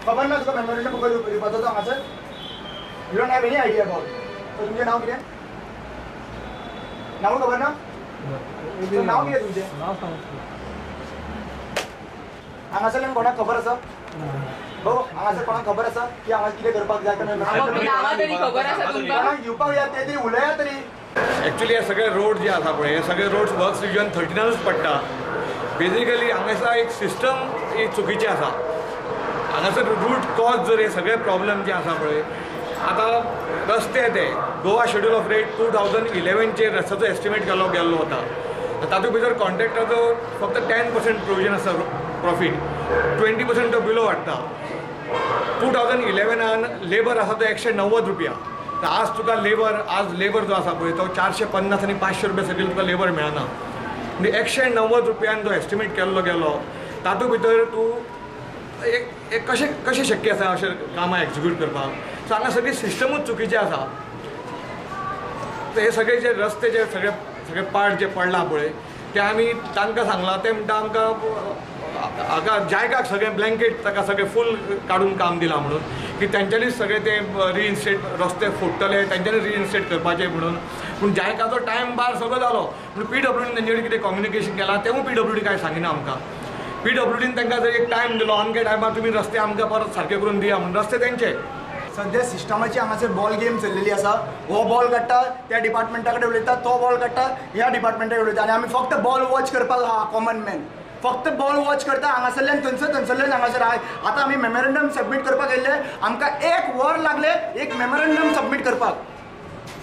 खबर ना तुका मेमोरेंडम दिवपाचो तो हांगासर? You don't have any idea about. So तुमचें नांव कितें? नांव खबर ना? नांव कितें तुमचें? हांगासरल्यान कोणाक खबर आसा? भाऊ हांगासर कोणाक खबर आसा की हांगा कितें करपाक जाय? कोणाक दिवपाक जाय ते तरी उलया तरी. एक्चुअली हे सगळे रोड जे आसा पळय, हे सगळे रोड्स वर्क्स रिजन 13नानूच पडटा. बेजिकली हांगासर एक सिस्टम ही चुकीची आसा. हांगासर रूट कॉज जर हे सगळे प्रॉब्लम जे आसा पळय, आतां रस्ते ते गोवा शेड्यूल ऑफ रेट 2011चेर रस्त्याचो एस्टिमेट केल्लो गेल्लो वता. तातूंत भितर कॉन्ट्रॅक्टराचो फक्त 10% प्रोविजन आसा प्रॉफीट, 20% तो बिलो वाडटा. 2011 लेबर आसा तो 190 रुपया. तर आज तुका लेबर, आज लेबर जो आसा पळय तो 450 आनी 500 रुपया सकयल तुका लेबर मेळना. म्हणजे 190 रुपयान जो एस्टिमेट केल्लो गेलो तातूंत भितर तूं एक कशें कशें शक्य आसा अशें कामां एक्जिक्यूट करपाक? सो हांगा सगळी सिस्टमूच चुकीची आसा. हे सगळे जे रस्ते जे सगळे सगळे पार्ट जे पडला पळय ते आमी तांकां सांगलां, ते म्हणटा आमकां हाका जायकाक सगळें ब्लँकेट ताका सगळें फूल काडून काम दिलां म्हणून की तेंच्यांनीच सगळें ते रिइन्स्टेट रस्ते फोडटले, तेंच्यांनी रिइन्स्टेट करपाचें म्हणून. पूण जायकाचो टायम बार सगळो जालो. पूण पीडब्ल्यूडीन तेंचे कडेन कितें कम्युनिकेशन केलां तेवूय पीडब्ल्यूडी कांय सांगिना आमकां. पीडब्ल्यूडीन तांकां जर एक टायम दिलो अमक्या टायमार तुमी रस्ते आमकां परत सारके करून दिया म्हणून, रस्ते तेंचे. सद्या सिस्टमाची हांगासर बॉल गेम चल्लेली आसा. हो बॉल काडटा त्या डिपार्टमेंटा कडेन उलयता, तो बॉल काडटा ह्या डिपार्टमेंटा कडेन उलयता, आनी आमी फक्त बॉल वॉच करपाक आहा. कॉमन मॅन फक्त बॉल वॉच करता हांगासरल्यान थंयसर, थंयसरल्यान हांगासर. आतां आमी मेमोरेंडम सबमीट करपाक येयल्ले, आमकां 1 वर लागलें एक मेमोरेंडम सबमीट करपाक.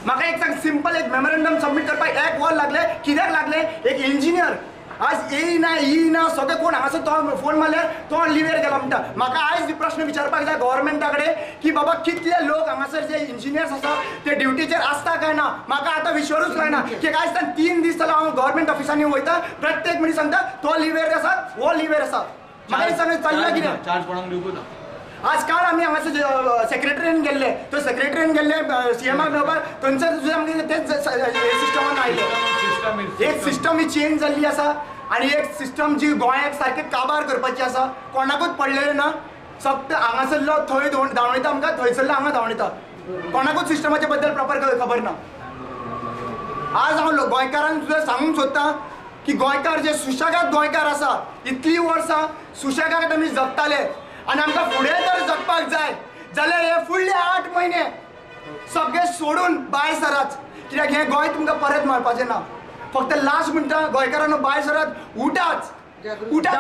म्हाका एक सांग, सिंपल एक मेमोरेंडम सबमीट करपाक 1 वर लागलें. कित्याक लागलें? एक इंजिनियर आज येयना येयना सगळें कोण हांगासर तो फोन मारल्यार तो लिवेर गेला म्हणटा. म्हाका आयज प्रश्न विचारपाक जाय गव्हर्मेंटा कडेन की बाबा कितले लोक हांगासर जे इंजिनियर्स आसा ते ड्युटीचेर आसता काय ना. म्हाका आतां विश्वरूच जायना की आयज तान 3 दीस जालो हांव गव्हर्मेंट ऑफिसांनी वयता, प्रत्येक मनीस सांगता तो लिवेर आसा, हो लिवेर आसा. म्हाका एक सांग चल्लां कितें? चार्ज कोणाक दिवपा ना. आज काल आमी हांगासर सेक्रेटरीन गेल्ले, तो सेक्रेटरीन गेल्ले सीएमाक मेळपाक, थंयसर सुद्दां आमकां तेच सिस्टमान आयले. एक सिस्टम ही चेंज जाल्ली आसा आनी एक सिस्टम जी गोंयाक सारकें काबार करपाची आसा. कोणाकूच पडलेलें ना, फक्त हांगासरलो थंय धांवयता आमकां, थंयसरलो हांगा धांवयता. कोणाकूच सिस्टमाचे बद्दल प्रॉपर खबर ना. आज हांव गोंयकारांक सुद्दां सांगूंक सोदतां की गोंयकार जे सुशेगाद गोंयकार आसा, इतलीं वर्सां सुशेगाद आमी जगताले आनी आमकां फुडें जर जगपाक जाय जाल्यार हे फुडले 8 म्हयने सगळे सोडून भायर सरात, कित्याक हें गोंय तुमकां परत मेळपाचें ना. फक्त लास्ट म्हणटा गोंयकारांनो भायर सरात, उठाच उठाच.